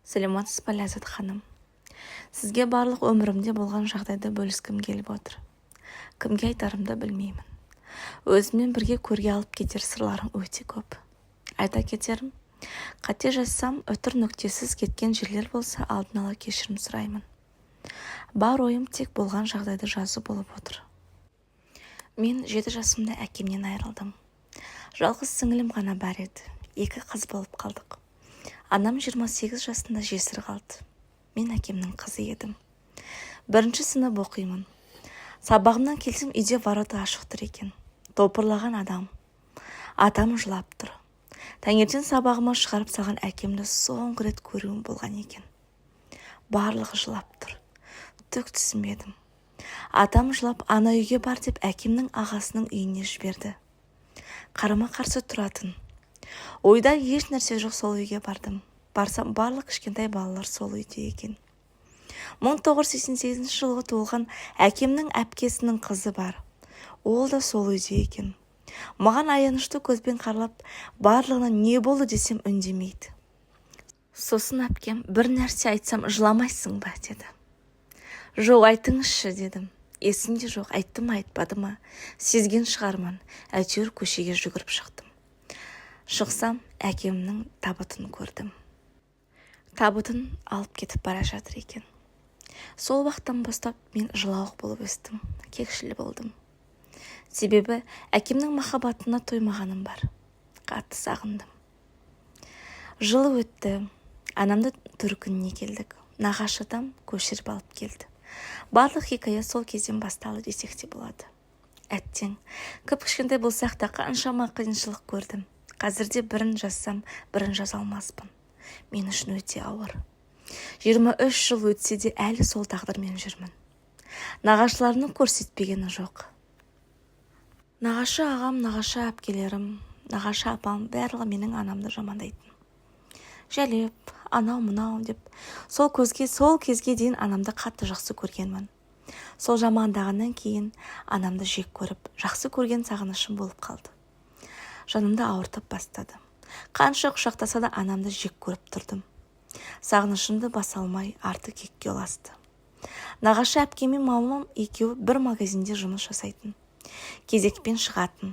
Сәлеметсіз бе, Ләззат ханым! Сізге барлық өмірімде болған жағдайды бөліскім келіп отыр. Кімге айтарымды білмеймін. Өзіммен бірге көрге алып кетер сырларым өте көп. Айта кетерім, қате жазсам, үтір, нүктесіз кеткен жерлер болса, алдын ала кешірім сұраймын. Бар ойым тек болған жағдайды жазу болып отыр. Мен 7 жасымда әкемнен айырылдым. Жалғыз сіңілім ғана бар еді, екі қыз болып қалдық. Анам 28 жасында жесір қалды. Мен әкемнің қызы едім. Бірінші сынып оқимын. Сабағымнан келсем, үйде ворота ашық тұр екен. Топырлаған адам, атам жылап тұр. Таңертең сабағыма шығарып салған әкемді соңғы рет көруім болған екен. Барлығы жылап тұр, түк түсінбедім. Атам жылап, ана үйге бар деп, әкемнің ағасының үйіне жіберді. Қарама қарсы тұратын. Ойда еш нәрсе жоқ, сол үйге бардым. Барсам, барлық кішкентай балалар сол үйде екен. 1988 жылғы туылған әкемнің әпкесінің қызы бар, ол да сол үйде екен. Маған аянышты көзбен қарап, барлығына не болды десем, үндемейді. Сосын әпкем: «Бір нәрсе айтсам, жыламайсың ба?» – деді. «Жоқ, айтыңызшы», – дедім. Есімде жоқ, айтты ма, айтпады ма. Сезген шығармын, әйтеуір көшеге жүгіріп шықтым. Шықсам, әкемнің табытын көрдім. Табытын алып кетіп бара жатыр екен. Сол уақыттан бастап мен жылауық болып өстім, кекшіл болдым. Себебі әкемнің махаббатына тоймағаным бар, қатты сағындым. Жыл өтті. Анамды төркініне келдік. Нағашы атам көшіріп алып келді. Барлық хикая сол кезден басталды десек те болады. Әттең, кіп кішкентай болсақ та, қаншама қиыншылық көрдім. Қазірде бірін жазсам, бірін жаза алмаспын. Мен үшін өте ауыр. 23 жыл өтсе де, әлі сол тағдырмен жүрмін. Нағашыларымның көрсетпегені жоқ. Нағашы ағам, нағашы әпкелерім, нағашы апам, барлығы менің анамды жамандайтын. Жәлеп, анау мынау деп. Сол кезге дейін анамды қатты жақсы көргенмін. Сол жамандағаннан кейін анамды жек көріп, жақсы көрген сағынышым болып қалды. Жанымды ауыртып бастады. Қанша құшақтаса да, анамды жек көріп тұрдым. Сағынышымды баса алмай, арты кекке ұласты. Нағашы әпкем мен мамам екеуі бір магазинде жұмыс жасайтын. Кезекпен шығатын.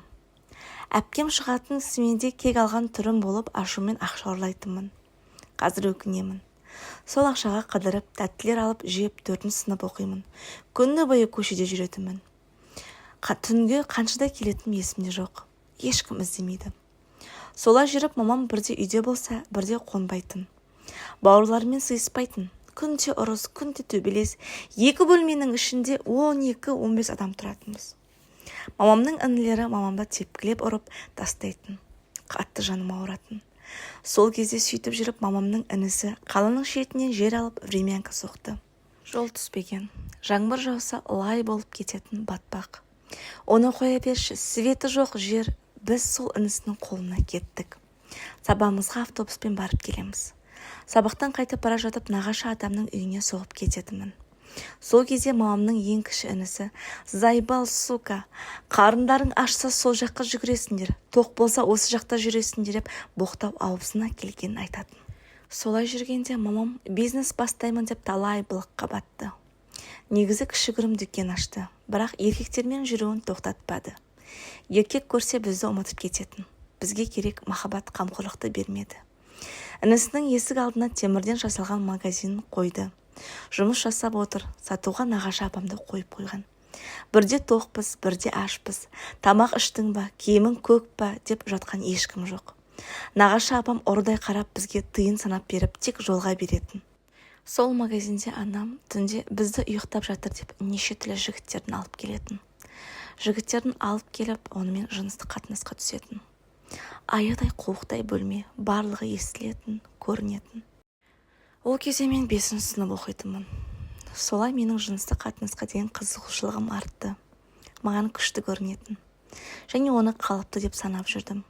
Әпкем шығатын сменде кек алған түрім болып, ашумен ақша ұрлайтынмын. Қазір өкінемін. Сол ақшаға қыдырып, тәттілер алып жеп. Төртінші сынып оқимын. Күні бойы көшеде жүретінмін. Түнгі қаншада келетінім есімде жоқ. Ешкім іздемейді. Солай жүріп, мамам бірде үйде болса, бірде қонбайтын. Бауырларымен сыйыспайтын. Күнде ұрыс, күнде төбелес. Екі бөлменің ішінде 12-15 адам тұратынбыз. Мамамның інілері мамамды тепкілеп, ұрып тастайтын. Қатты жаным ауыратын сол кезде. Сөйтіп жүріп, мамамның інісі қаланың шетінен жер алып, времянка соқты. Жол түспеген, жаңбыр жауса, лай болып кететін батпақ. Оны қоя берші, светі жоқ жер. Біз сол інісінің қолына кеттік. Сабағымызға автобуспен барып келеміз. Сабақтан қайтып бара жатып, нағашы атамның үйіне соғып кететінмін. Сол кезде мамамның ең кіші інісі: «Заебал, сука, қарындарың ашса, сол жаққа жүгіресіңдер, тоқ болса, осы жақта жүресіңдер», – деп боқтап, аузына келгенін айтатын. Солай жүргенде мамам бизнес бастаймын деп талай былыққа батты. Негізі кішігірім дүкен ашты, бірақ еркектермен жүруін тоқтатпады. Еркек көрсе, бізді ұмытып кететін. Бізге керек махаббат, қамқорлықты бермеді. Інісінің есік алдына темірден жасалған магазин қойды. Жұмыс жасап отыр. Сатуға нағашы апамды қойып қойған. Бірде тоқпыз, бірде ашпыз. «Тамақ іштің ба, киімің көк па?» деп жатқан ешкім жоқ. Нағашы апам ұрыдай қарап, бізге тиын санап беріп, тек жолға беретін. Сол магазинде анам түнде бізді ұйықтап жатыр деп, неше түрлі жігіттерін алып келетін. Жігіттерін алып келіп, онымен жыныстық қатынасқа түсетін. Аядай қуықтай бөлме, барлығы естілетін, көрінетін. Ол кезде мен бесінші сынып оқитынмын. Солай менің жыныстық қатынасқа деген қызығушылығым артты. Маған күшті көрінетін және оны қалыпты деп санап жүрдім.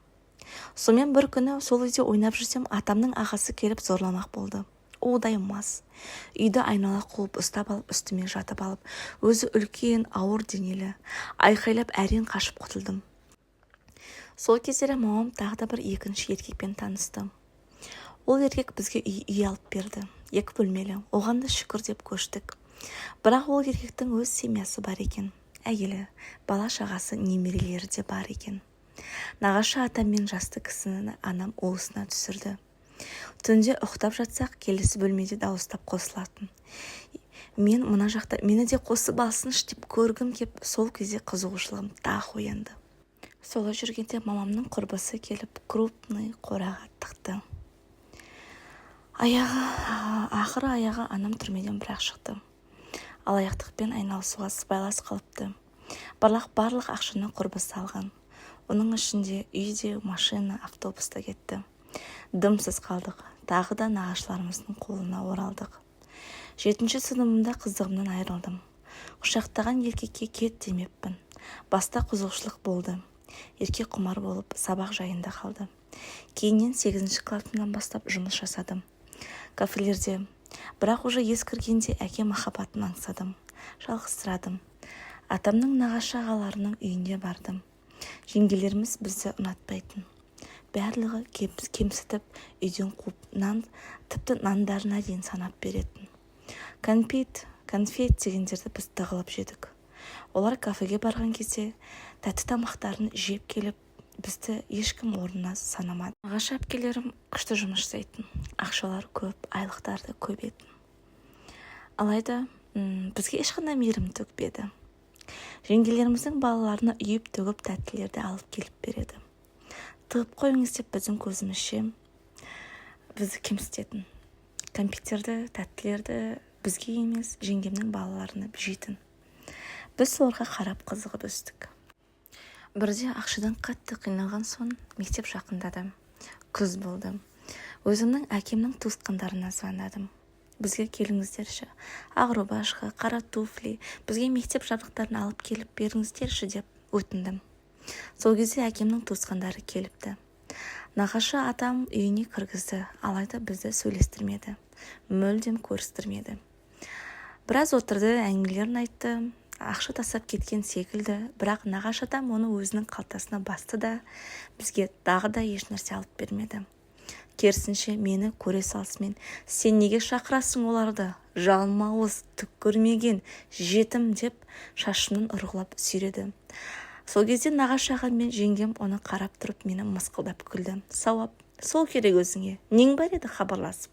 Сонымен, бір күні сол үйде ойнап жүрсем, атамның ағасы келіп зорламақ болды. Удай мас. Үйді айнала қуып, ұстап алып, үстіме жатып алып, өзі үлкен, ауыр денелі. Айқайлап, әрең қашып құтылдым. Сол кездері мамам тағы да бір екінші еркекпен танысты. Ол еркек бізге үй алып берді, екі бөлмелі. Оған да шүкір деп көштік. Бірақ ол еркектің өз семьясы бар екен, әйелі, бала-шағасы, немерелері де бар екен. Нағашы атам мен жасты кісіні анам уысына түсірді. Түнде ұйықтап жатсақ, келесі бөлмеде дауыстап қосылатын. Мен мына жақта мені де қосып алсыншы деп көргім кеп, сол кезде қызығушылығым тағы оянды. Солай жүргенде мамамның құрбысы келіп, крупный қораға тықты. Аяғы ақыры аяғы анам түрмеден бірақ шықты. Алаяқтықпен айналысуға сыбайлас қылыпты. Бірақ барлық ақшаны құрбысы алған. Оның ішінде үй де, машина, автобус та кетті. Дымсыз қалдық. Тағы да нағашыларымыздың қолына оралдық. Жетінші сыныбымда қыздығымнан айырылдым. Құшақтаған еркекке кет демеппін. Баста қызығушылық болды, еркек құмар болып, сабақ жайында қалды. Кейіннен сегізінші классымнан бастап жұмыс жасадым кафелерде. Бірақ уже ес кіргенде әке махаббатын аңсадым, жалғызсырадым. Атамның нағашы ағаларының үйіне бардым. Жеңгелеріміз бізді ұнатпайтын. Барлығы кемсітіп, үйден қуып, нан, тіпті нандарына дейін санап беретін. Кәмпит, конфет дегендерді біз тығылып жедік. Олар кафеге барған кезде тәтті тамақтарын жеп келіп, бізді ешкім орнына санамады. Нағашы әпкелерім күшті жұмыс жасайтын, ақшалар көп, айлықтары да көп етін. Алайда бізге ешқандай мейірім төкпеді. Жеңгелеріміздің балаларына үйіп төгіп тәттілерді алып келіп береді. Тығып қойыңыз деп, біздің көзімізше бізді кемсітетін. Кәмпиттерді, тәттілерді бізге емес, жеңгемнің балаларына жейтін. Біз соларға қарап қызығып өстік. Бірде ақшадан қатты қиналған соң, мектеп жақындады, күз болды, өзімнің әкемнің туысқандарына звондадым. Бізге келіңіздерші, ақ рубашка, қара туфли, бізге мектеп жабдықтарын алып келіп беріңіздерші деп өтіндім. Сол кезде әкемнің туысқандары келіпті. Нағашы атам үйіне кіргізді, алайда бізді сөйлестірмеді, мүлдем көрістірмеді. Біраз отырды, әңгімелерін айтты. Ақша тастап кеткен секілді, бірақ нағашы атам оны өзінің қалтасына басты да, бізге тағы да ешнәрсе алып бермеді. Керісінше, мені көре салысымен: «Сен неге шақырасың оларды, жалмауыз, түк көрмеген жетім», – деп шашымнан ұрғылап сүйреді. Сол кезде нағашы ағам мен жеңгем оны қарап тұрып, мені мысқылдап күлді. «Сауап сол керек өзіңе, нең бар еді хабарласып?»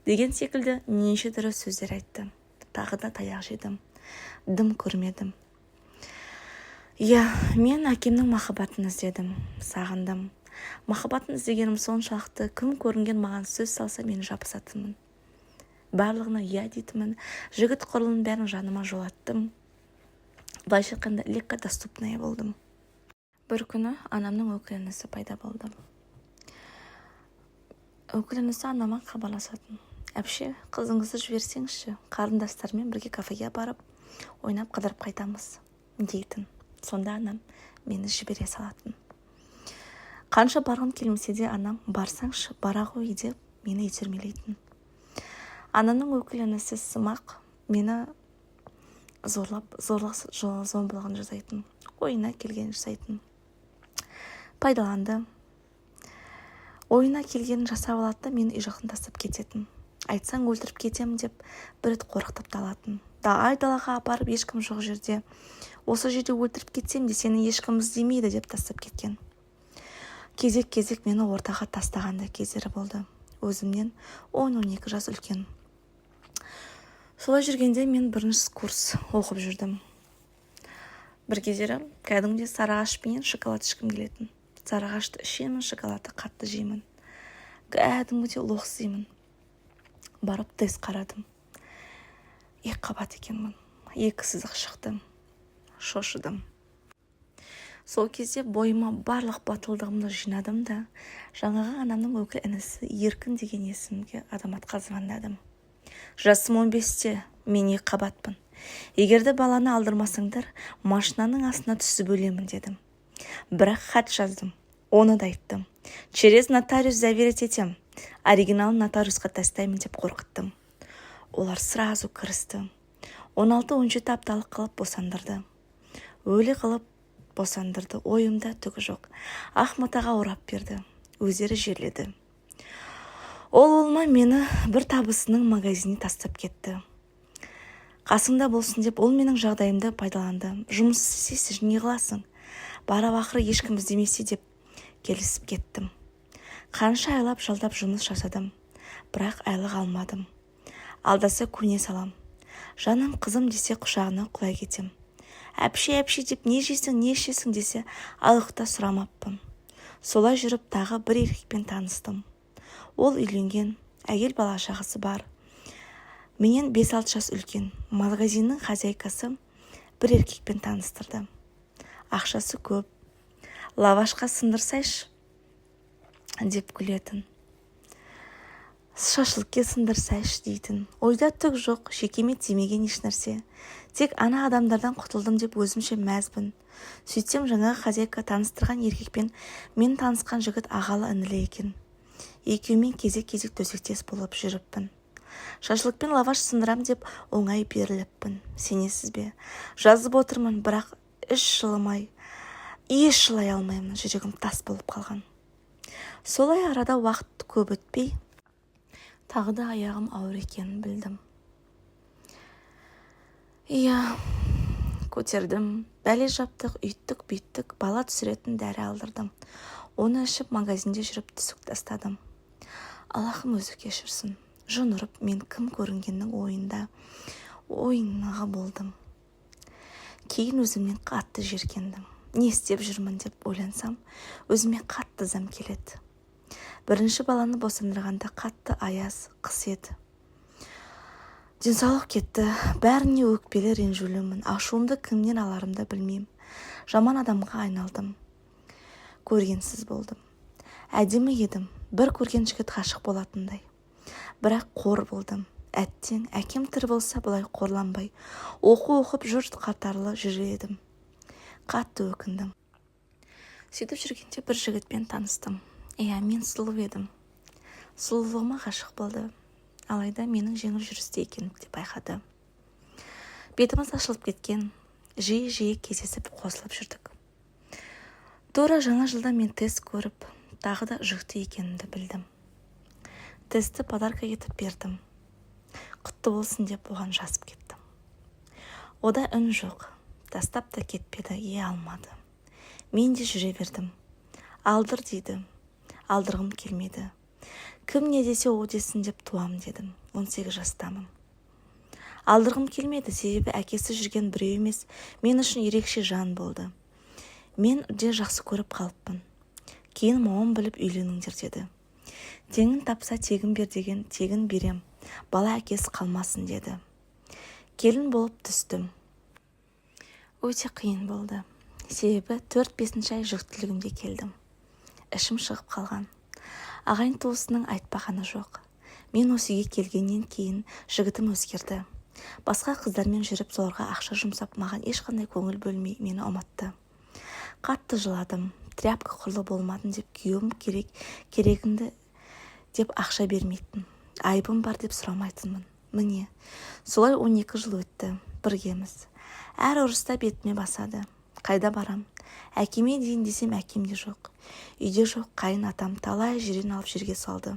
деген секілді неше түрлі сөздер айтты. Тағы да таяқ жедім, дым көрмедім. Иә, мен әкемнің махаббатын іздедім, сағындым. Махаббатын іздегенім соншалықты, кім көрінген маған сөз салса, мен жабысатынмын, барлығына иә дейтінмін. Жігіт құрылының бәрін жаныма жолаттым. Былайша айтқанда, легкодоступная болдым. Бір күні анамның өкіл інісі пайда болды. Өкіл інісі анама хабарласатын: «Әпше, қызыңызды жіберсеңізші, қарындастарымен бірге кафеге барып, ойнап, қыдырып қайтамыз», – дейтін. Сонда анам мені жібере салатын. Қанша барғым келмесе де, анам: «Барсаңшы, бара ғой», – деп мені итермелейтін. Анамның өкіл інісі сымақ мені зорлап, зорлық зомбылығын жасайтын, ойына келгенін жасайтын. Пайдаланды. Ойына келгенін жасап алады да, мені үй жақтан тастап кететін. Айтсаң, өлтіріп кетемін деп бір рет қорқытып та алатын да. Айдалаға апарып, ешкім жоқ жерде: «Осы жерде өлтіріп кетсем де, сені ешкім іздемейді», – деп тастап кеткен. Кезек-кезек мені ортаға тастаған да кездері болды. Өзімнен 10-12 жас үлкен. Солай жүргенде мен бірінші курс оқып жүрдім. Бір кездері кәдімгідей сарыағаш пенен шоколад ішкім келетін. Сарыағашты ішемін, шоколадты қатты жеймін, кәдімгідей лоқсимын. Барып тест қарадым, екі қабат екенмін, екі сызық шықты. Шошыдым. Сол кезде бойыма барлық батылдығымды жинадым да, жаңағы анамның өкіл інісі Еркін деген есімге азаматқа звондадым. «Жасым 15-те, мен екі қабатпын. Егер де баланы алдырмасаңдар, машинаның астына түсіп өлемін», – дедім. Бірақ хат жаздым, оны да айттым. «Через нотариус заверить етем, оригиналын нотариусқа тастаймын», – деп қорқыттым. Олар сразу кірісті. 16-17 апталық қылып босандырды, өлі қылып босандырды. Ойымда түгі жоқ. Ақ матаға орап берді, өздері жерледі. Ол болмай, мені бір табысының магазиніне тастап кетті, қасыңда болсын деп. Ол менің жағдайымды пайдаланды. Жұмыс істейсің, не қыласың, барып ақыры ешкім іздемесе деп келісіп кеттім. Қанша айлап жалдап жұмыс жасадым, бірақ айлық алмадым. Алдаса, көне салам. Жаным, қызым десе, құшағына құлай кетем. Әпше, әпше деп, не жейсің, не ішесің десе, айлық та сұрамаппын. Солай жүріп тағы бір еркекпен таныстым. Ол үйленген, әйел, бала-шағасы бар, менен 5-6 жас үлкен. Магазиннің хозяйкасы бір еркекпен таныстырды. Ақшасы көп, лавашқа сындырсайшы деп күлетін, шашлыкке сындырсайшы дейтін. Ойда түк жоқ, шекеме тимеген ешнәрсе, тек ана адамдардан құтылдым деп өзімше мәзбін. Сөйтсем, жаңағы хозяйка таныстырған еркекпен мен танысқан жігіт ағалы-інілі екен. Екеуімен кезек-кезек төсектес болып жүріппін. Шашлык пен лаваш сындырам деп оңай беріліппін. Сенесіз бе, жазып отырмын, бірақ іш жылымай, еш жылай алмаймын, жүрегім тас болып қалған. Солай арада уақыт көп өтпей, тағы да аяғым ауыр екенін білдім. Иә, көтердім. Бәле жаптық, үйттік, бүйттік, бала түсіретін дәрі алдырдым. Оны ішіп, магазинде жүріп түсік тастадым. Аллахым өзі кешірсін. Жын ұрып, мен кім көрінгеннің ойында ойнағы болдым. Кейін өзімнен қатты жиіркендім. Не істеп жүрмін деп ойлансам, өзіме қатты ызам келеді. Бірінші баланы босандырғанда қатты аяз қыс еді. Денсаулық кетті. Бәріне өкпелі, ренжулімін. Ашуымды кімнен аларымды білмеймін. Жаман адамға айналдым. Көргенсіз болдым. Әдемі едім, бір көрген жігіт ғашық болатындай, бірақ қор болдым. Әттең, әкем тірі болса, бұлай қорланбай, оқу оқып, жұрт қатарлы жүрер едім. Қатты өкіндім. Сөйтіп жүргенде бір жігітпен таныстым. Иә, мен сұлу едім. Сұлулығыма ғашық болды. Алайда менің жеңіл жүрісті екенімді де байқады. Бетіміз ашылып кеткен. Жиі-жиі кездесіп, қосылып жүрдік. Тура жаңа жылда мен тест көріп, тағы да жүкті екенімді білдім. Тестті подарка етіп бердім. Құтты болсын деп оған жазып кеттім. Ода үн жоқ. Тастап та кетпеді, е алмады. Мен де жүре бердім. Алдыр дейді. Алдырғым келмеді. Кім не десе, о десін деп туам дедім. 18 жастамын. Алдырғым келмеді, себебі әкесі жүрген біреу емес, мен үшін ерекше жан болды. Мен де жақсы көріп қалыппын. Кейін мамам біліп, үйленіңдер деді. Теңін тапса, тегін бер деген, тегін берем, бала әкесі қалмасын деді. Келін болып түстім. Өте қиын болды, себебі 4-5-ай жүктілігімде келдім. Ішім шығып қалған. Ағайын туысының айтпағаны жоқ. Мен осы үйге келгеннен кейін жігітім өзгерді. Басқа қыздармен жүріп, соларға ақша жұмсап, маған ешқандай көңіл бөлмей, мені ұмытты. Қатты жыладым. Тряпка құрлы болмадым деп, күйеуім керек керегіңді деп ақша бермейтін, айыбым бар деп сұрамайтынмын. Міне, солай 12 жыл өтті, біргеміз. Әр ұрыста бетіме басады. Қайда барам? Әкеме дейін десем, әкем де жоқ, үйде жоқ. Қайын атам талай жерден алып жерге салды.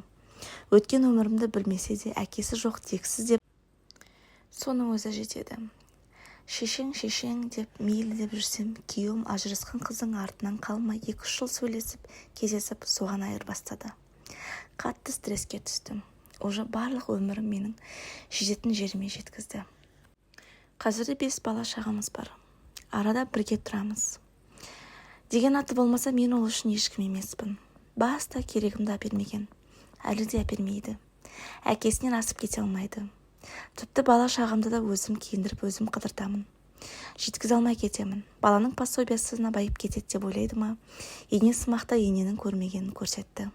Өткен өмірімді білмесе де, әкесі жоқ, тексіз деп, соның өзі жетеді. Шешең, шешең деп, мейлі деп жүрсем, күйеуім ажырасқан қыздың артынан қалмай, 2-3 жыл сөйлесіп, кездесіп, соған айырбастады. Қатты стресске түстім. Уже барлық өмірім менің жететін жеріме жеткізді. Қазірде бес бала шағамыз бар. Арада бірге тұрамыз деген аты болмаса, мен ол үшін ешкім емеспін. Баста керегімді әпермеген, әлі де әпермейді. Әкесінен асып кете алмайды. Тіпті бала шағамды да өзім киіндіріп, өзім қыдыртамын. Жеткізе алмай кетемін. Баланың пособиясына байып кетеді деп ойлайды ма? Ене сымақта ененің көрмегенін көрсетті.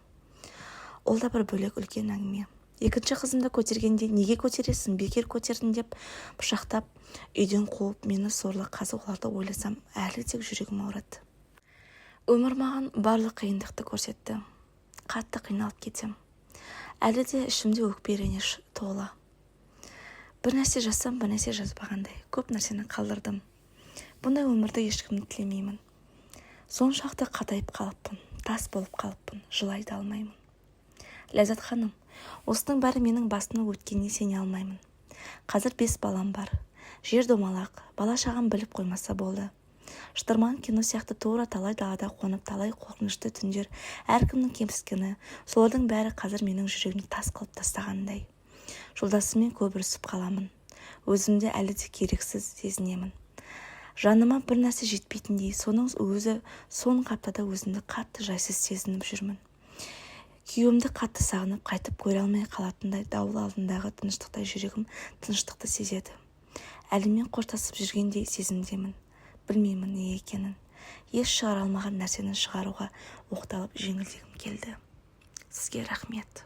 Ол да бір бөлек үлкен әңгіме. Екінші қызымды көтергенде, неге көтересің, бекер көтердің деп пышақтап, үйден қуып, мені сорлы. Қазір оларды ойласам, әлі де жүрегім ауырады. Өмір маған барлық қиындықты көрсетті. Қатты қиналып кетем. Әлі де ішімде өкпе, реніш тола. Бір нәрсе жазсам, бір нәрсе жазбағандай. Көп нәрсені қалдырдым. Бұндай өмірді ешкімге тілемеймін. Соншалықты қатайып қалыппын, тас болып қалыппын, жылай да алмаймын. Ләззат ханым. Осының бәрі менің басымнан өткеніне сене алмаймын. Қазір бес балам бар. Жер домалақ, бала-шағам біліп қоймаса болды. Шытырман кино сияқты тура талай далада қонып, талай қорқынышты түндер, әркімнің кемсіткені, солардың бәрі қазір менің жүрегімді тас қылып тастағандай. Жолдасыммен көп ұрысып қаламын. Өзімді әлі де керексіз сезінемін. Жаныма бір нәрсе жетпейтіндей, соның өзі соңғы аптада өзімді қатты жайсыз сезініп жүрмін. Күйеуімді қатты сағынып, қайтып көре алмай қалатындай, дауыл алдындағы тыныштықтай жүрегім тыныштықты сезеді. Әлеммен қоштасып жүргендей сезімдемін. Білмеймін не екенін. Еш шығара алмаған нәрсені шығаруға оқталып, жеңілдегім келді. Сізге рахмет.